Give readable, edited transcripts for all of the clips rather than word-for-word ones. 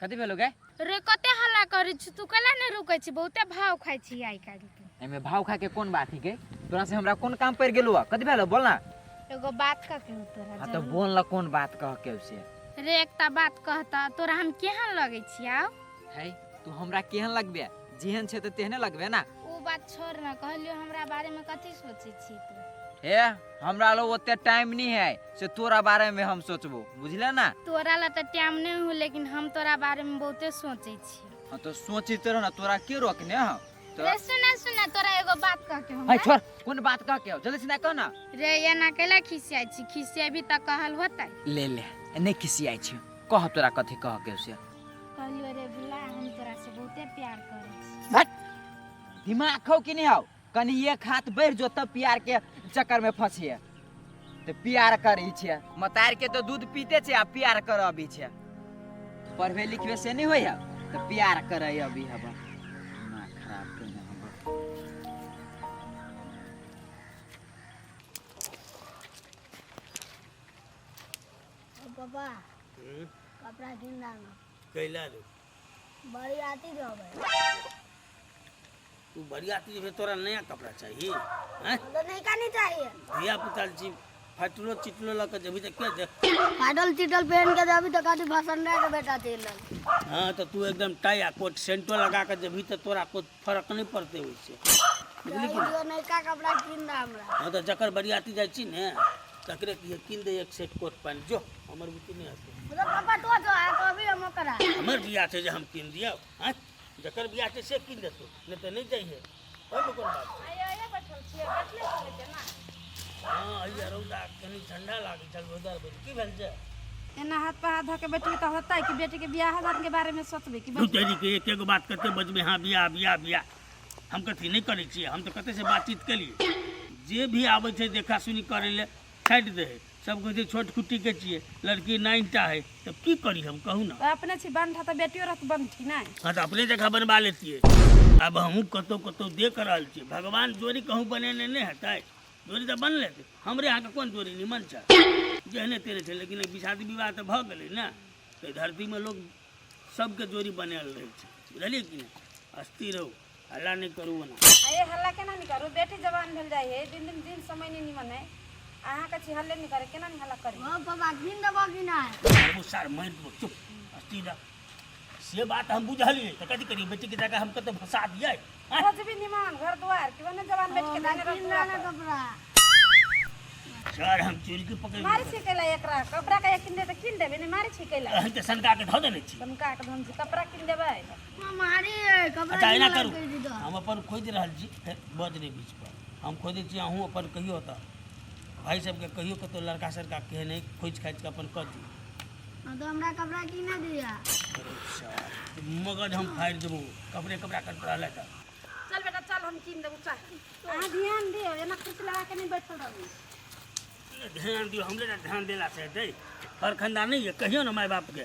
कथी भेलो गे? रे कते हल्ला करै छी तू, कैला नहि रुकै छी? बहुते भाव खाइ छी आइ काल्हि तू। एहिमे भाव खाय के कोन बात है गे? तोरा से हमरा कोन काम पड़ि गेलो? कथी भेलो, बोल ना। एगो बात कह के हो तोरा। हाँ तो जरूर। बोल ना, कोन बात कह के से? रे एकटा बात कहता, तोरा हम केहन लगै छी आउ? है तू हमरा केहन लगबे? जेहन छै तऽ तेहने लगबे ना। ओ बात छोड़ ना, कहलियो हमरा बारे में कथी सोचै छी तू? हे हमरा लो ओते टाइम नहीं है से तोरा बारे में हम सोचबो, बुझले ना? तोरा ला तऽ टाइम नहीं हो, लेकिन हम तोरा बारे में बहुते सोचै छी। हाँ तो सोचित रह ना, तोरा के रोकने हौ तो? रे सुना सुना, तोरा एगो बात कह के है हमरा। छोड़, कोन बात कह के हो? जल्दी से ना कह ना। रे एना कैला खिसियाइ छी? खिसियाबी तऽ कहल होतै? ले ले, नहीं खिसियाइ छी, कह तोरा कथी कह के से। कहलियो रे भुला, हम तोरा से बहुते प्यार करै छी। हट, दिमाग खौ कि नहीं हौ? कनी एक हाथ बढ़ जो तब प्यार के चक्कर में फंसिए तो प्यार करी छे। मतार के तो दूध पीते छे आ प्यार कर अभी छे। पढ़बे लिखबे से नहीं होय है तो प्यार करे अभी हबा। दिमाग खराब केने हबा। पापा, कपड़ा किन दाना। कैला रे? बरियाती जेबै। तू बरियाती जेबे, तोरा नया कपड़ा चाहिए हैं? तो नहीं का नहीं चाहिए? धिया पुता छी, फटलो चिटलो लऽ कऽ जेबही तऽ के देख? फाटल चिटल पहन के जाबी तो काटी भाषण के बेटा चल। हाँ तऽ तू एकदम टाई आ कोट सेंटो लगा कऽ जेबही तऽ तोरा कोई फर्क नहीं पड़तै ओहिसँ, बुझली कि नहीं? नयका कपड़ा किन दा हमरा। हाँ तऽ जकर बरियाती जाइ छी ने तकरे कहिए कीन दे एक सेट कोट पैंट, जो हमर बुद्धि नहीं हतै। मतलब पापा तो जो है कभी हम ओकरा। हमर बियाह छै जे हम कीन दियौ? आँय, जकर बियाह छै से कीन देतौ, नहि तऽ नहि जइहे। ओहिमे कोन बात छै? हँ, अइया रौदा कनि ठंडा लागै छल, रौदा भेल की भेल छै? एना हाथ पर हाथ धऽ के बैठबी तऽ होतै कि बेटी के बियाह दान के बारे में सोचबै कि? दू तेरी के एक एगो बात कते बजबै? हाँ, बियाह बियाह बियाह। हम कथी नहि करै छियै? हम तऽ कते से बातचीत केलियै, जे भी आबै छै देखा सुनी करै लए छाटि दै हइ। सब कहै छै छोट खुट्टी के छियै लड़की, नाइनटा है, तब की करी हम, कहू ना? तऽ अपने छी बंठा तऽ बेटियो रहत बंठी नहि? हाँ तऽ अपने जगह बनबा लेतियै। आब हमहूँ कतहु कतहु देख रहल छियै, भगवान जोड़ी कहूँ बनेने नहि हेतै? जोड़ी तऽ बनले छै। हमरे अहाँके कोन जोड़ी निमन छै? जेहने तेहने छै, लेकिन शादी विवाह तऽ भऽ गेलै ने। तऽ धरतीमे लोक सबके जोड़ी बनायल रहै छै, बुझलियै कि नहि? अस्थिर रहू, हल्ला नहि करू ओना। ए हल्ला केना नहि करू? बेटी जवान भेल जाइ है, दिन दिन दिन समय नहि निमन है, अहाँके छी हल्ले नहि करे, केना नहि हल्ला करी? ओ पापा, कीन देबो कि नहि? ओ सार मारि देबो, चुप अस्थिर रह। से बात हम बुझलियै, तऽ कथी करियै? बेटीके जाकऽ हम कतहु फंसा दियै? आँय? खोजबी निमन घर द्वार कि ओने जवान बेटी के दाने कीन दाना कपड़ा। सर, हम चोरी के पकड़ मारे छी कैला एकरा? कपड़ा के किन दे तऽ किन देबै, नहि मारे छी कैला? अहीं तऽ सनका के धऽ देने छी। सनका के धन छी, कपड़ा किन देबै। मारी कपड़ा। अच्छा एना करू, हम अपन खोजि रहल छी, फेर बज नहि बीच पर। हम खोजै छी, अहूँ अपन कहियौ तऽ भाइ सबके कहियौ कतहु लड़का सड़का केहन है, खोजि खाजि कऽ अपन कऽ दियौ। हाँ तो हमरा कपड़ा किने दिया। अरे सार, मगज हम फाड़ि देबो, कपड़े कपड़ा कट रहल है तऽ। चल बेटा चल, हम कीन देबो, चल। अहाँ ध्यान दियौ, एना कुर्सी लगा के नहि बैठल रहू। ध्यान दियौ, हमरे ने ध्यान देला से हेतै? फरखंदा नहीं है, कहियो ना माय बाप के।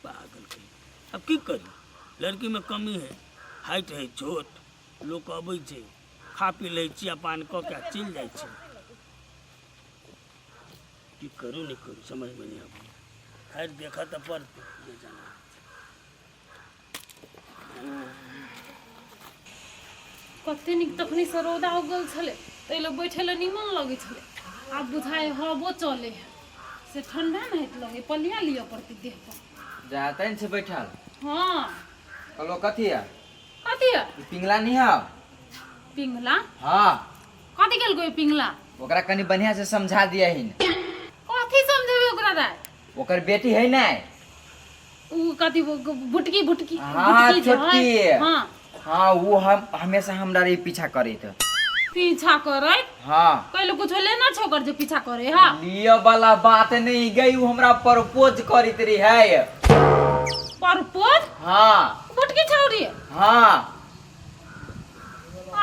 पागल कहीं। अब की करी, लड़की में कमी है, हाइट है छोट, लोक अबै छै, खा पी लै छी, पान कऽ के चलि जाइ छै। की करू नहि करू समझमे नहि आबै। खैर, देखऽ तऽ पड़तै जे जाना। कते नीक तखनी से रौदा उगल छलै, ताहि लए बैठे लए नीमन लगै छलै। आब बुझाइ हवो चलै है से ठंडा नहि होइत लगै, पलिया लिअ पड़तै देह पर। जा तैन छै बैठल? हाँ। कहलो कथी है? कथी है? ई पिंगला नहीं है? पिंगला? हाँ। कथी गेल कोई पिंगला? ओकरा कनी बढ़िया से समझा दिया हिन। कथी समझेबै ओकरा दाय? ओकर बेटी है ना। उ कथी भुटकी भुटकी? हाँ। भुटकी जे है? छोटकी। हाँ। हाँ, वो हम हमेशा हमरा रे पीछा करैत। पीछा करैत? हाँ। पहिले कुछ लेना छो ओकर जे पीछा करे? हाँ। लिय वाला बात नहीं गई, वो हमरा प्रपोज करैत रही है। प्रपोज? हाँ। भुटकी छौरी? हाँ।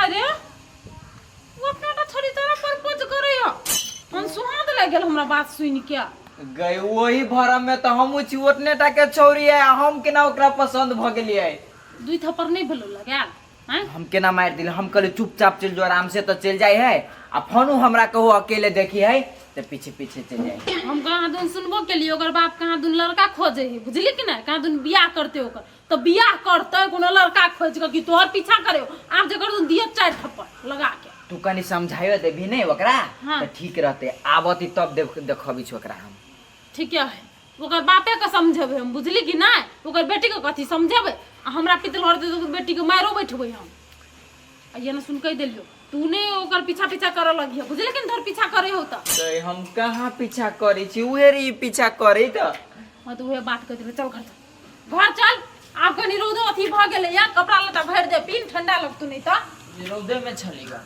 अरे वो अपना टा छोड़ी तोरा प्रपोज करे हो? हम सुहाद लग गेल हमरा बात सुन के। गई वही भरम में तो हम छी, ओतने टा के छौरी है, हम केना ओकरा पसंद भ गेलियै। दुई थप्पड़ नहीं भेलो लगायल? आँय हम केना मारि दिल? हम कहले चुपचाप चलि जो आराम से, तो चलि जाइ है। आ फोनो हमरा कहो अकेले देखी है तो पीछे पीछे चलि जाइ। हम कहाँ दुन सुनबो केलियै, ओकर बाप कहाँ दुन लड़का खोजे है, बुझली कि नहि? कहाँ दुन बियाह करते, ओकर तो बियाह करते कोनो लड़का खोज के कि तोहर पीछा करे। आब जकर दुन दिए 4 थप्पड़ लगा के। तू कनी समझाइयो देबी नहीं ओकरा? हाँ। तो ठीक रहते, आबती तब देखबी छी ओकरा हम। ठीक है, ओकर बापे के समझेबै हम, बुझली कि नहि? ओकर बेटी के कथी समझेबै? आ हमरा पितल हरतै तऽ ओकर बेटी के मारो बैठबै हम। आ ये ने सुन कहि देलियो, तू ने ओकर पीछा पीछा करऽ लगिह, बुझली कि नहि? तोहर पीछा करे हो तऽ। तो हम कहाँ पीछा करै छी? उहे रे पीछा करै तऽ। हाँ, तऽ उहे बात कहि देबै। चल घर चल, घर चल। आब कनी रौदो अथी भऽ गेलै या, कपड़ा लत्ता भरि दे पिन, ठंडा लगतौ नहि तऽ। रौदे में छली गा।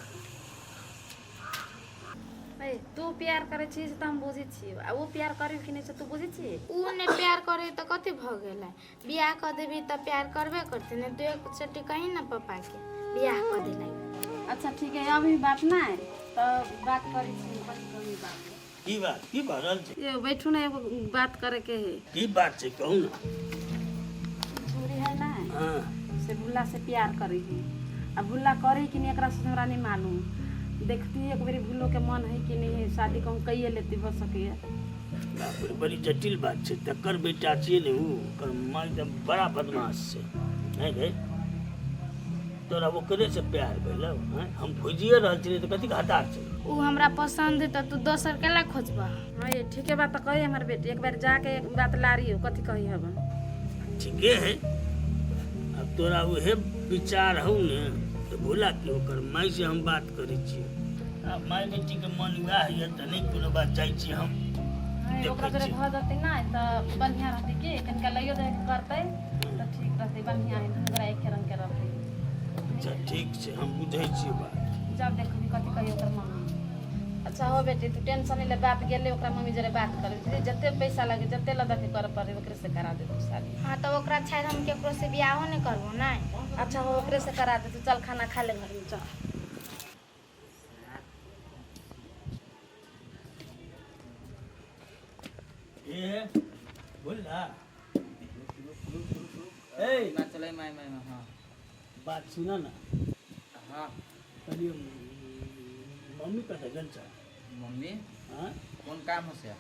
ए, तू प्यार करै छी से तऽ हम बुझै छी, आ ओ प्यार करै कि नहि से तू बुझै छी? उ नहि प्यार करे तऽ कथी भऽ गेलै? बियाह कऽ देबी तऽ प्यार करबे करते ने। तू एक चट्टी कही ना पापा के बियाह कऽ देलै। अच्छा ठीक है, अभी बात नहि तऽ बात करै छी कभी कभी बात। की बात की भऽ रहल छै? यो बैठू ने, एगो बात करे के है। की बात छै, कहू ने। छुरी है ना, हाँ, से भुल्ला से प्यार करे है। आ भुल्ला करे कि नहीं एकरा से हमरा नहीं मालूम। देखती एक बेरी भुल्लो के मन है कि नहीं है, शादी कहूँ कहिए लेती हो सके। बाप रे, बड़ी जटिल बात छै। तकर बेटा छियै ने ऊ, ओकर माँ एकदम बड़ा बदमाश छै। नहि रे, तोरा ओकरे से प्यार भेलौ? आँय, हम खोजिए रहल छियै तऽ कथीके हतार छै? उ हमरा पसंद है तऽ तू दोसर केला खोजबह? हाँ ये ठीक है बात तो कही हमारे बेटी, एक बार जाके एक बात लारी हो, कथी कही हब। ठीके है। अब तोरा उहे विचार हौ ने तऽ भोला के ओकर माय से हम बात करै छियै। आ माय बेटी के मन वएह होइए तऽ नहि कोनो बात, जाइ छी हम। हाँ, ओकरा देखै जोरे छियै। भऽ जेतै ना तऽ बढ़िआँ रहतै कि कनिका लैयो दै के करतै तऽ ठीक रहतै, बढ़िआँ है, दुनू गोरा एके रंग के रहतै। अच्छा ठीक छै, हम बुझै छियै बात। जब देखबी कथी कही ओकर मम्मी। अच्छा हो बेटी, तू टेंशन नहीं ले, बाप गेले ओकरा मम्मी जरे बात करे, बुझली? जते पैसा लगे, जते लदके करे पड़े, ओकरे से करा दे तू शादी। हाँ, तऽ ओकरा छोड़ि हम केकरो से बियाहो नहि करबो ने। अच्छा हो, ओकरे से करा दे तू। चल खाना खा ले घर में चल। ए बोल ना, ए। चलै माय माय। हाँ। बात सुन न। हाँ। कहलियै मम्मी कतऽ गेल छ? मम्मी? हाँ। कोन काम हो से?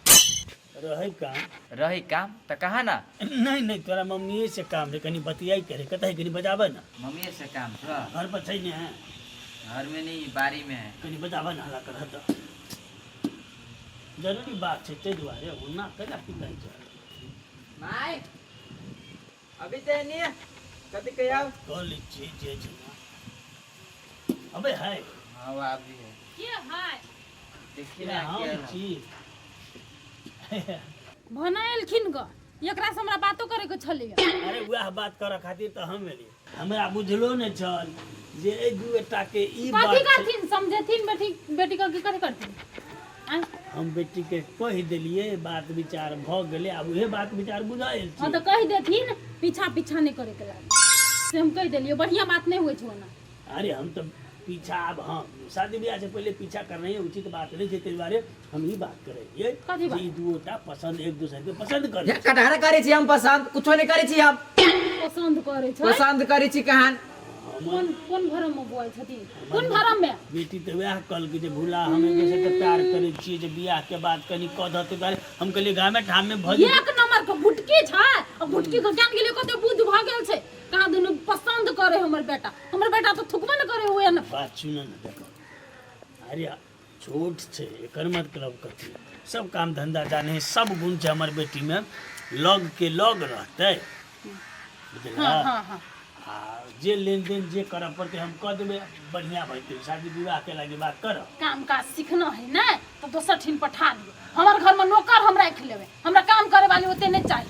रहै काम। रही काम तऽ कहाँ ना। नहीं नहीं, तोरा मम्मीए से काम रहे, कनी बतियाई करे। कतऽ है, कनी बजाबे ना। मम्मी से काम छ? घर पर छै ने? घर में नहीं, बाड़ी में है। कनी बजाबे ना, हल्ला कर तऽ जरूरी बात छै, ताहि दुआरे ओना केना पिताइ छै। माय, अभी ते नहीं कथी कहियो। कह लै छियै जे छै ना। अबे है। हाँ, वो आप भी है। के है? देखी ना। हम के है? छी। भना एलखिन ग, एकरा से हमरा बातो करे के छलैया। अरे वएह बात करऽ खातिर तऽ हम एलियै। हमरा बुझलो नहि छल जे एहि दूटा के ई बात कथी छै। करथिन? समझेथिन बेटी बेटी के कि कथी करथिन? आँय? हम बेटी के कहि देलियै, बात विचार भऽ गेलै। आब उहे बात विचार बुझायल हाँ छी। तऽ कहि देथिन, पीछा पीछा नहि करे के लागे से हम कहि देलियै। बढ़िया बात नहि होइ छै ओना। अरे हम तऽ पीछा, आब हाँ, शादी ब्याह से पहिले पीछा करनाइ उचित बात नहि छै, ताहि दुआरे हम ई बात करै छियै कथी बात? जे ई दूटा पसंद एक दोसर के पसंद करै। कटहर करै छी हम पसंद? कुछो नहि करै छी हम। पसंद करै छै। पसंद करै छी कहान? कोन कोन भरम में बोआइ छथिन, कोन भरम में? बेटी तऽ वएह कहलकै जे भूला, हम एक दोसर के प्यार करै छियै, जे बियाह के बाद कनि कऽ दह, ताहि दुआरे हम कहलियै गामे ठाममे भऽ जेतै। एक नंबर के भुटकी छै आ भुटकी के ज्ञान गेलियै, कते बुद्ध भऽ गेल छै। कहाँ दुनू पसंद करे हमर बेटा, हमर बेटा तऽ थुकबे न करे हुए न। बात सुन ने, देखो, अरे छोट छै, एकर मतलब कथी? सब काम धंधा जाने है, सब गुण छै हमर बेटी में, लग के लग रहतै, बुझलियै? हाँ हाँ हाँ। आ जे लेन देन जे करऽ पड़तै हम कऽ देबै, बढ़िआँ भऽ शादी विवाह के लागी बात करऽ। काम काज सीखना है ने तऽ दोसर ठिन पठा लियौ, हमर घर में नौकर हम राखि लेबै, हमरा काम करे वाली ओते नहि चाही।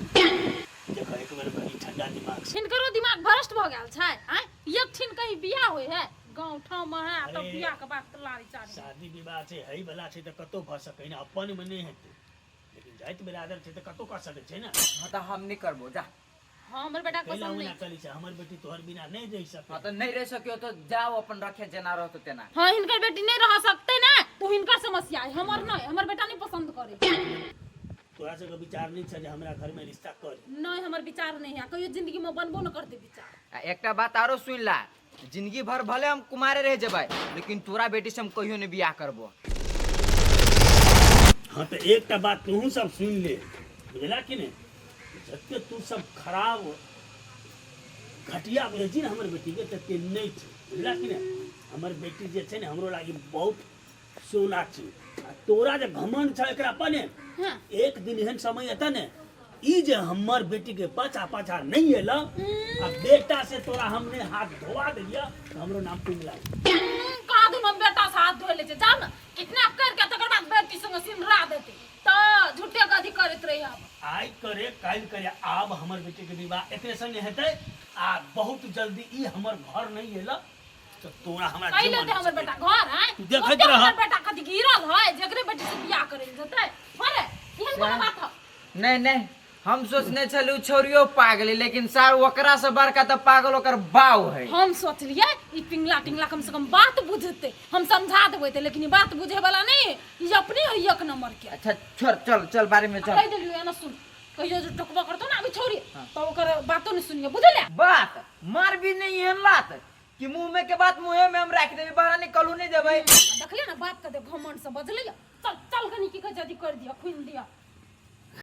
देखो, एक बेर कनि ठंडा दिमाग से। हिनकरो दिमाग भ्रष्ट भऽ गेल छै। आँय, एक ठिन कहीं बियाह होइ है गाँव ठाम में है, आ तब अरे। बियाह के बात लाड़ी चाड़ी। शादी विवाह छै, है वाला छै तऽ कतौ भऽ सकै ने, अपन में नहि हेतै, लेकिन जाति बिरादर छै तऽ कतौ कऽ सकै छै ने। हाँ, तऽ हम नहि करबो, जा। हाँ, हमर बेटा के कैला पसंद ओना नहीं। करै छै? हमर बेटी तोहर बिना नहि रहि सकै। हाँ, तऽ नहि रहि सकियो तऽ जाओ, अपन रखे जेना रहतो तेना। हाँ, हिनकर बेटी नहीं रह सकते ना तो हिनकर समस्या है, हमर नहीं। हमर बेटा नहीं पसंद करे। तोरा सबके विचार नहि छै जे हमरा घर में रिश्ता कर? नहीं, हमर विचार नहीं है, कहियो जिंदगी में बनबो न करते विचार। आ एकटा बात आरो सुनि ला। जिंदगी भर भले हम कुमारे रह जेबै, लेकिन तोरा बेटी से हम कहियो नहीं बियाह करबो। हाँ तो एकटा बात तोहू सब सुन ले, बुझला कि नहीं? जते तू सब खराब घटिया बुझै छी ने हमर बेटी के, तते नहीं छै, बुझला कि नहीं? हमर बेटी जे छै ने हमरो लागी बहुत सोना छै। आ तोरा जे घमंड छ एकरा पर ने, एक दिन एहन समय एतै ने ई जे हमर बेटी के पाछा पाछा नहीं एला आ बेटा से तोरा हमने हाथ धोवा देलिया तो हमरो नाम पिंगला। कहाँ दिन हम बेटा से हाथ धोइ लै छै, जाउ ने किडनैप करके तकर बाद बेटी संग सिमरा देतै तऽ झूठे गधी करैत रही हम। आइ करे काल्हि करे आब हमर बेटी के विवाह एकरे संगे हेतै आ बहुत जल्दी ई हमर घर नहीं एला तो तोरा हमरा कहि जे लेतै मन हमर बेटा घर है तू देखैत ओते रह। हमर बेटा कथी गिरल है जकरे बेटी से बियाह करे लए जेतै अरे एहन कोनो बात है? नहीं नहीं, हम सोचने छलू छोरियो पागली, लेकिन सार ओकरा से बड़का तो पागल ओकर बाऊ है। हम सोचलिए ई पिंगला टिंगला कम से कम बात बुझते, हम समझा देबै ते, लेकिन ई बात बुझे वाला नहीं, ई अपने है एक नंबर के। अच्छा छोड़, चल चल बारे में चल। कहि देलियो एना सुन, कहियो जो टोकबो करतो ना अभी छोरी तो ओकर बातो नहीं सुनिए, बुझलिए? बात मार भी नहीं एहन लात कि मुंह में के बात मुंहे में हम राख देबे, बाहर निकलू नहीं देबै। देखलिए ना बाप के दे घमंड से बजलिए। चल चल कनी की कहै छै, अथी कर दिया खुनि दिया।